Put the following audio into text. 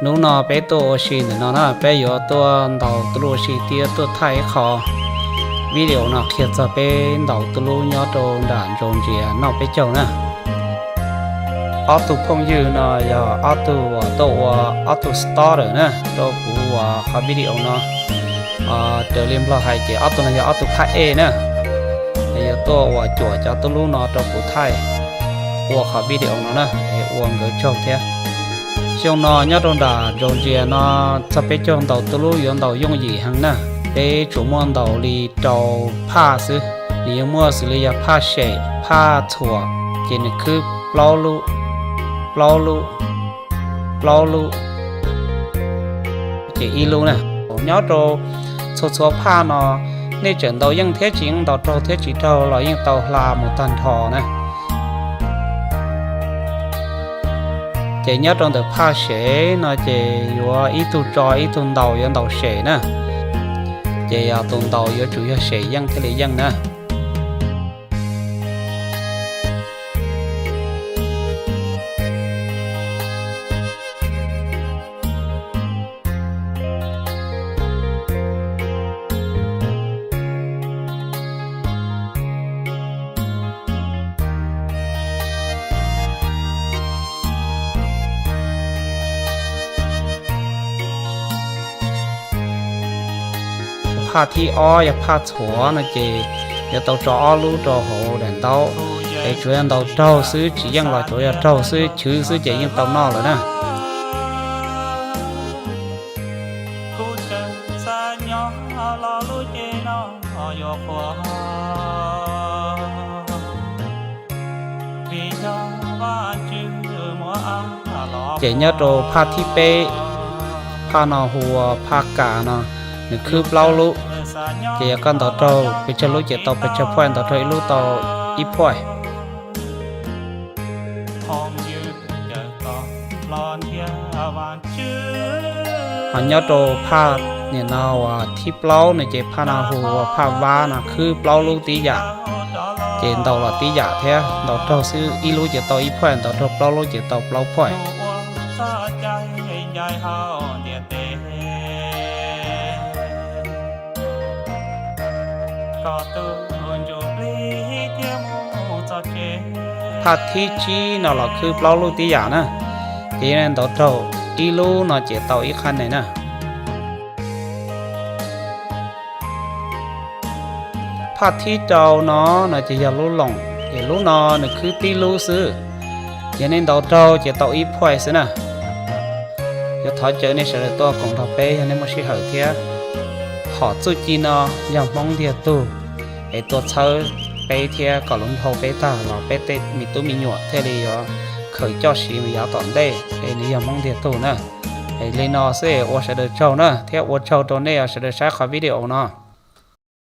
Hnub no peb tuaj ua si ntawm no na, peb yuav tuaj ntaus tub lub ua si thiab tuaj thaij ib qho video no qhia txog peb ntaus tub lub nyob rau nram Georgia noj peb caug na. Ob tug phooj ywg no yog ob tug uas tuaj ua ob tug starter na rau kuv ua qhov video no. Raws li Nplog hais ces ob tug no yog ob tug phaj ej na, yuav tuaj ua cuam cov tub lub no rau kuv thaij ua qhov video no na, es ua nkawd tsaug thiab. Xyoo no nyob rau nram Georgia no txog peb caug ntaus tub lub yuav ntaus yooj yim heev na. Peb tsuas muaj ntaus li rau phaj xwb, nws yuav muaj xws li yog phaj sem, phaj txhuam, ces nws khwb plaub lub, plaub lub, plaub lub, ces ib lub na. Nyob rau txhua txhua phaj no nej tseem ntaus yeej thiab tsis yeej, ntaus raug thiab tsis raug los yeej tau hla mus tag nrho na. Ces nyob rau ntawm phaj sem no ces yuav ib tug tso ib tug ntaus, yuav ntaus sem na. Ces yog tus ntaus yuav tsum yog sem yeej thiaj li yeej na. Phaj thib ob yog phaj txhuam no ces yuav tau tso ob lub rau hauv daim ntaub, es tsuas yog ntaus raug xwb, tsis yeej los tsuas yog raug xwb, chwv xwb ces yeej tau noj lawm na. Ces nyob rau phaj thib peb, phaj no hu ua phaj kas no, nws khwb plaub lub. Ces yog koj ntaus raug pes tsawg lub ces tau pes tsawg point, ntaus raug ib lub tau ib point. Ho nyob rau phaj nim no uas thib plaub no ces phaj no hu ua phaj vab no, khwb plaub lub tib yam, ces ntaus los tib yam thiab, ntaus raug xwb ib lub ces tau ib point, ntaus raug plaub lub ces tau plaub point. Phaj thib tsib no los khwb plaub lub tib yam na, ces ntaus raug ib lub no ces tau ib qhab ne na. Phaj thib rau no, no ces yog lub loos, ces lub no nws khwb tib lub xwb, yog nej ntaus raug ces tau ib point xwb na. Yuav thov caw nej sawv daws tuaj koom nrog peb yog nej muaj sij hawm thiab. Hom txuj ci no yog Hmoob ntiag tug es tuaj txhawb peb thiab kom lub nthau peb tag los peb tej me tub me nyuam thiaj li yuav khaws coj siv mus yav tom ntej es nws yog Hmoob ntiag tug na. Es li no xwb es ua sawv daws tsaug na, thiab ua tsaug rau nej uas sawv daws saib qhov video no.